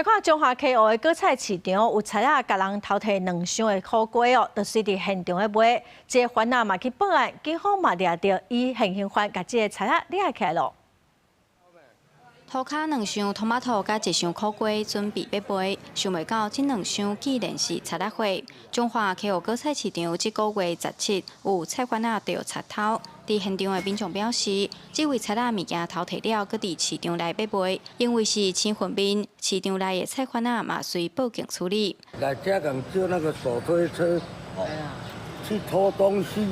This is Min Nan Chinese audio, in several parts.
來看彰化溪湖的果菜市場，有賊仔共人偷提兩箱的苦瓜哦，就是佇現場咧賣。這個販仔嘛去報案，警方嘛掠著，以現行犯共這个賊仔掠起來囉。塗跤兩箱托馬托佮一箱苦瓜準備欲賣，想袂到這兩箱竟然是賊仔貨。彰化溪湖果菜市場這個月17有菜販仔著賊偷，佇現場的民眾表示，這位賊仔物件偷提了，閣佇市場內欲賣，因為是身份面，市場內的菜販仔嘛隨報警處理。來遮共借那個手推車，去偷東西。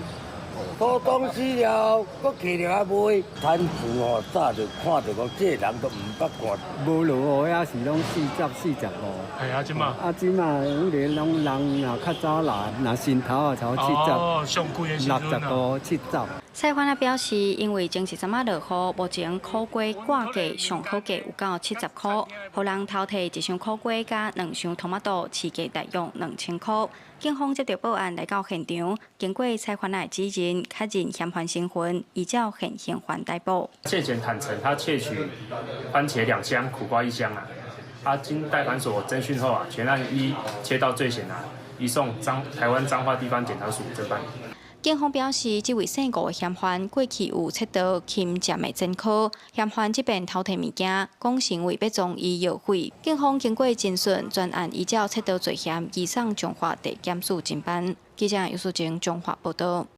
偷東西了，閣提著來賣。攤主吼早就看著講，這个人都毋捌看。無落雨也是攏40、45。係啊，這馬。啊，這馬攏攏人若較早來，若新頭啊，才七十。哦，上貴的時陣65、70。菜販仔表示，因為前一陣仔落雨，目前苦瓜掛價上好價有到70箍，予人偷提一箱苦瓜佮兩箱托馬豆，市價大約2000箍。警方接到報案來到現場，經過菜販仔的指認，確認嫌犯身份，依照現行犯逮捕。竊檢坦承，他竊取番茄兩箱、苦瓜一箱啊。啊，經代藩所偵訊後啊，全案依竊盜罪嫌啊，移送彰台灣彰化地方檢察署偵辦。警方表示，這位姓吳的嫌犯過去有竊盜侵佔的前科，嫌犯這遍偷提物件，講成為欲裝醫藥費。警方經過偵訊，全案依照竊盜罪嫌移送彰化地檢署偵辦。記者尤淑貞彰化報道。